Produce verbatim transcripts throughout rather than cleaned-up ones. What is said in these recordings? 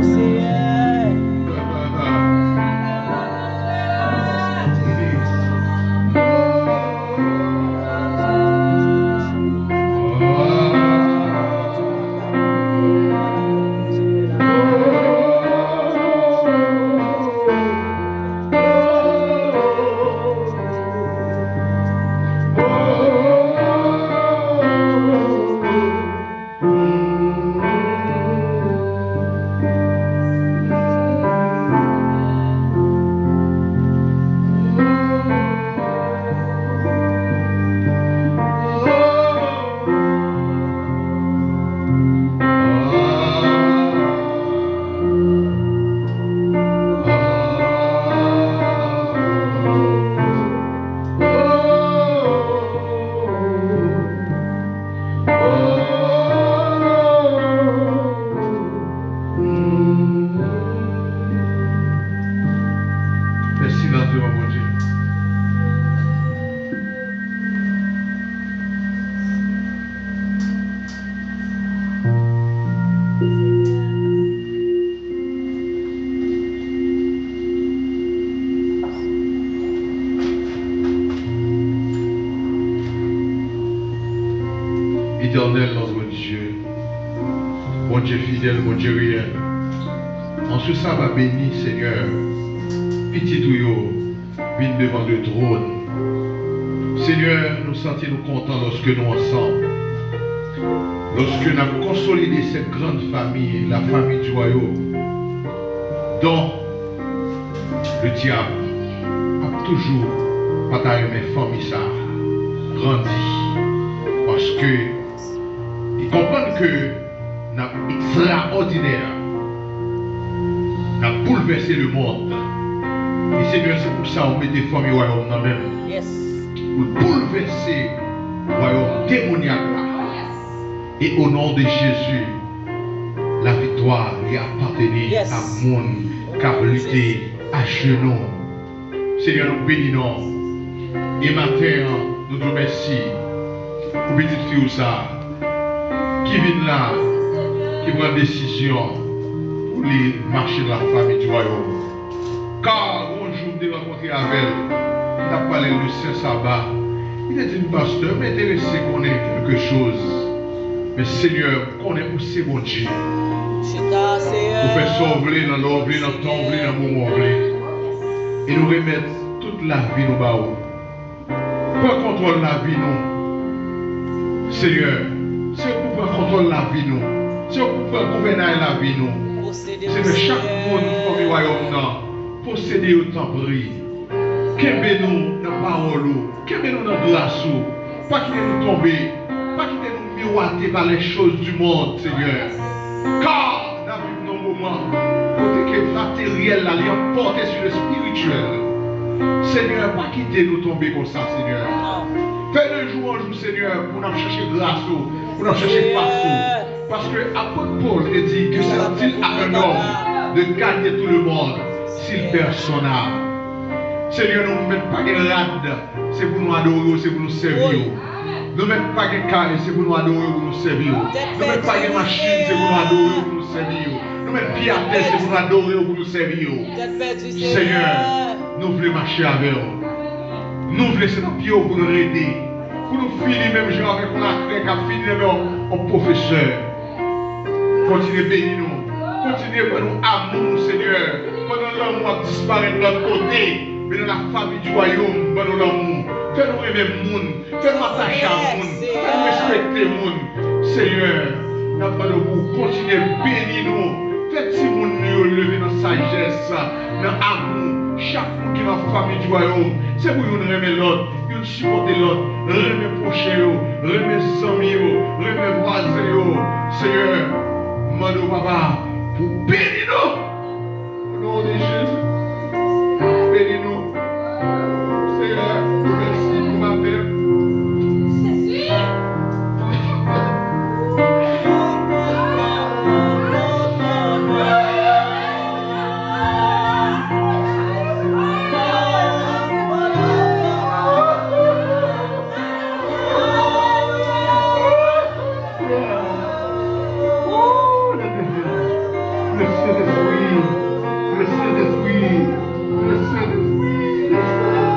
Seyè. Mèsi nan non Bondye. Éternel, notre Dieu, Bondye fidèl, Bondye reyèl, an se saba beni, Senyè, pitit ou yo vin devan de twòn. Senyè, nou santi nou kontan lòske nou ansanm, lòske n ap konsolide cette grande famille, la famille du royaume, dont le diable ap toujou pa ta renmen fanmi sa a grandi, paske li konprann ke n ap ekstraòdinè, n ap boulvèse lemonn. E Senyè, se pou sa ou mete fanmi wayòm nan men m. Yes. Pou l boulvèse wayòm demonyak la. Yes. E o non de Jezi, laviktwa li apateni, yes, a moun k ap lite ajenou. Senyè, nou beni non w. E maten an, nou di w mèsi pou pitit fi w sa a ki vin la, ki pran desizyon pou li mache nan la famille du royaume. Ka yon jou m te rankontre avè l, m t ap pale l de Sen Saba. Li te di m, pastè, m enterese konnen kèlke choz. Men Senyè, konnen ou se Bondye. Chita, Seyè. Ou fè sa w vle, nan lè w vle, nan tan w vle, nan moman w vle. E nou remèt tout lavi nou ba ou. Pran kontwòl lavi nou. Senyè, se ou pou pran kontwòl lavi nou. Se ou pou pran gouvènay lavi nou. Posede nou, Senyè, chak moun, Senyè, fanmi wayòm nan, posede yo, tanpri. Kenbe nou nan pawòl ou. Kenbe nou nan gras ou. Pa kite nou tonbe. Pa kite nou miwate pa les choses du monde, Senyè. Ka n ap viv nan moman kote ke materyèl la, li anpòte sou lespirityèl. Senyè, pa kite nou tonbe konsa, Senyè. Fè de jou an jou, Senyè, pou n ap chèche gras ou, pou n ap chèche fas ou. Paske apot Pòl te di que sert-il à un homme de gagner tout le monde s'il perd son âme? Senyè, nou mèt pa gen rad, se pou nou adore w, se pou nou sèvi w. Nou mèt pa gen kay, se pou nou adore w, pou nou sèvi w. Nou mèt pa gen machin, se pou nou adore w, pou nou sèvi w. Nou mèt pye atè, se pou nou adore w, pou nou sèvi w. Senyè, nou vle mache avè w. Nou vle se nan pye w pou nou rete. Pou nou fini menm jan avèk yon lakrè k ap fini nan men yon pwofesè. Kontinye beni nou. Kontinye ban nou amou, Senyè. Pandan lanmou ap disparèt lòt kote, men nan la famille du royaume, ban nou lanmou. Fè nou renmen moun. Fè nou atache a moun. Fè nou respekte moun. Senyè, n ap mande w pou w kontinye beni nou. Fè timoun nou yo leve nan sajès, nan amou. Chak moun ki nan famille du royaume, se pou youn renmen lòt. Youn sipòte lòt, renmen pwochen yo, renmen zanmi yo, renmen vwazen yo. Senyè, mande w, papa, pou w beni nou. O non de Jezi, beni nou. Senyè, mèsi pou maten. Sentespri, le Sentespri, le Sentespri, le Sentespri.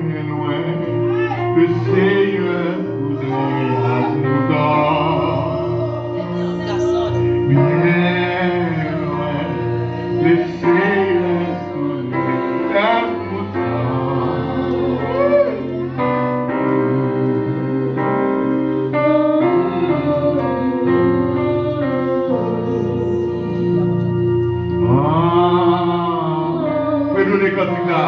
Byen lwen, le Seigneur voudrait à tout temps. Byen lwen, le Seigneur voudrait à tout temps. Ah, fè nou lè kantik la.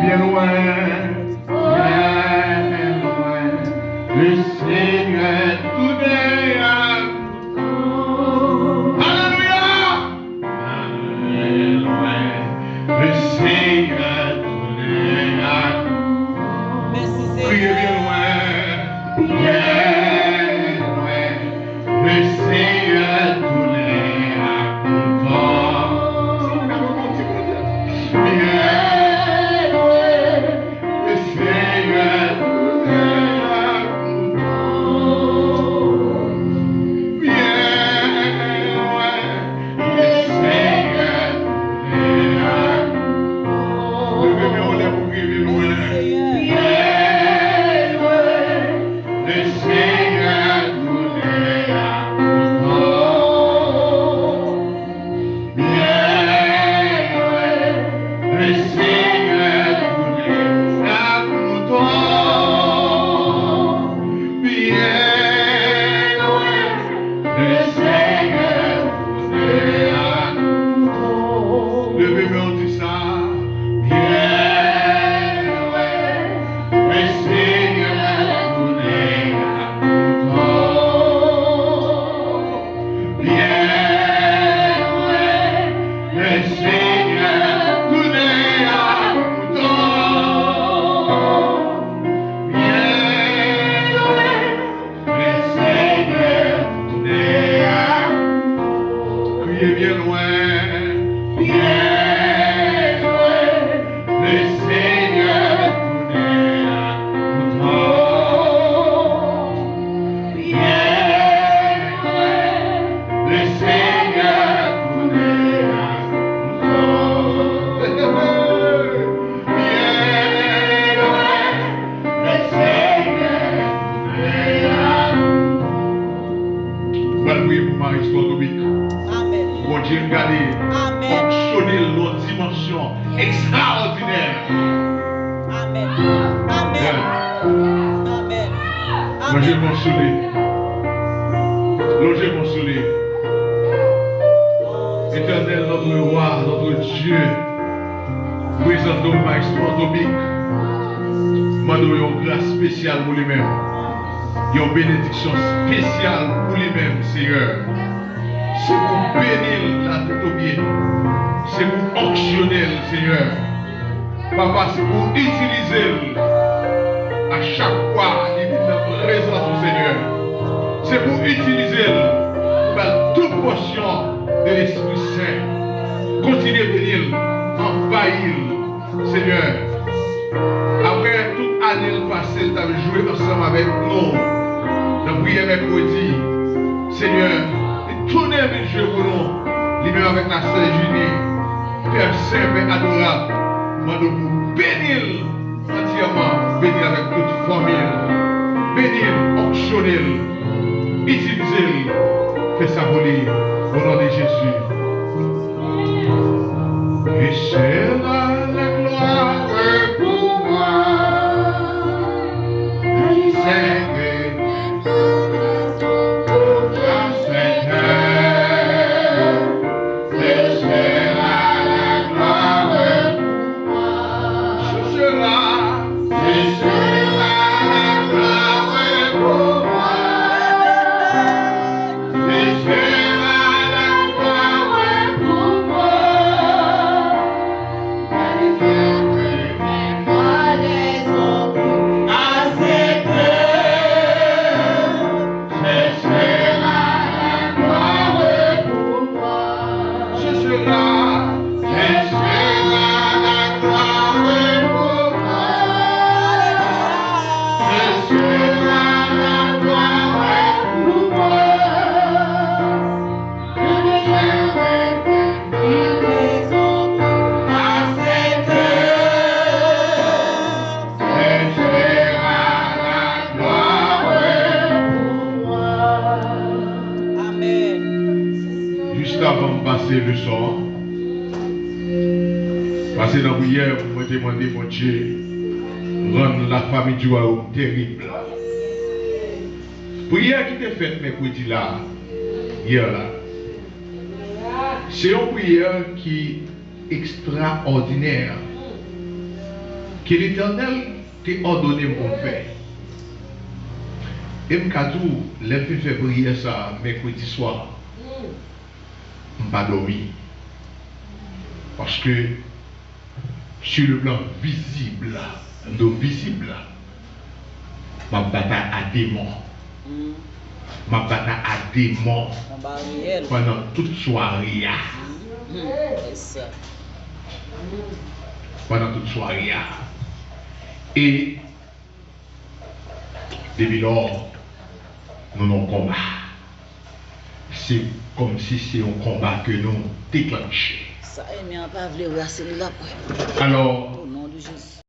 Byen lwen, byen lwen, le Seigneur toudè a Alelouya! Byen lwen, le Seigneur toudè a Mèsi, Seyè. Kriye byen lwen, byen lwen, le Seigneur toudè a tout temps. Byen lwen, le Seigneur toudè a tout temps. Byen lwen, le Seigneur toudè a tout temps. Leve men w anlè pou kriye byen lwen. Byen lwen, le Seigneur toudè a tout temps. Byen lwen, le Seigneur toudè a tout temps. Byen lwen, le Seigneur toudè a tout temps. Leve men w di sa. Byen lwen, le Seigneur toudè a tout temps. Byen lwen, le Seigneur toudè a tout temps. Byen lwen, le Seigneur toudè a tout temps. Kriye byen lwen. Byen lwen, le Seigneur toudè a tout temps. Byen lwen, le Seigneur toudè a tout temps. Byen lwen, le Seigneur toudè a tout temps. Mwen priye pou Maestro Atomic. Amèn. Bondye gade, Amèn. Fonksyone l nan yon dimansyon ekstraòdinè. Amèn. Amèn. Yeah. Amèn. Lonje men w sou li. Lonje men w sou li. Éternel, notre roi, notre Dieu, prezante w Maestro Atomic. Mande w yon gras espesyal pou li menm. Yon benediksyon espesyal pou li menm, Seyè. Se pou w beni l latèt o pye. Se pou w fonksyone l, Seyè. Papa, se pou w itilize l a chak fwa li vin nan prezans ou, Seyè. Se pou w itilize l pou ba l tout pòsyon de Lespri Sen. Kontinye beni l, anvayi l, Seyè. Apre tout ane l pase, l t ap jwe ansanm avèk nou nan priyè mèkredi, Seyè, li tounen vin jwe pou nou, li menm avèk la sè Jini. Pè sen, Pè adorab, mande w pou w beni l antyèman, beni l avèk tout fanmi l, beni l, fonksyone l, itilize l, fè sa pou li, o non de Jezi. Et cela la gloire pour moi, qui s'élève toute la sainteté. Et cela la gloire pour moi. Ce sera, ce sera leson an. Pase nan priyè pou mwen te mande Bondye rann lafanmi di wayòm terib. Priyè ki te fèt mèkredi la, yè la, se yon priyè ki ekstraòdinè ke Letènèl te òdone m pou m fè. E m ka di w, lè m fin fè priyè sa a mèkredi swa, m pa dòmi. Paske, sur le plan visible, m di w vizib, m ap batay ak demon. M ap batay ak demon pandan tout sware a. Pandan tout sware a. E depi lò, nou nan yon konba. Se kòmsi se yon konba ke nou deklanche. Sa enmi an pa vle wè a, se li l ap wè. Alò, o non de Jezi.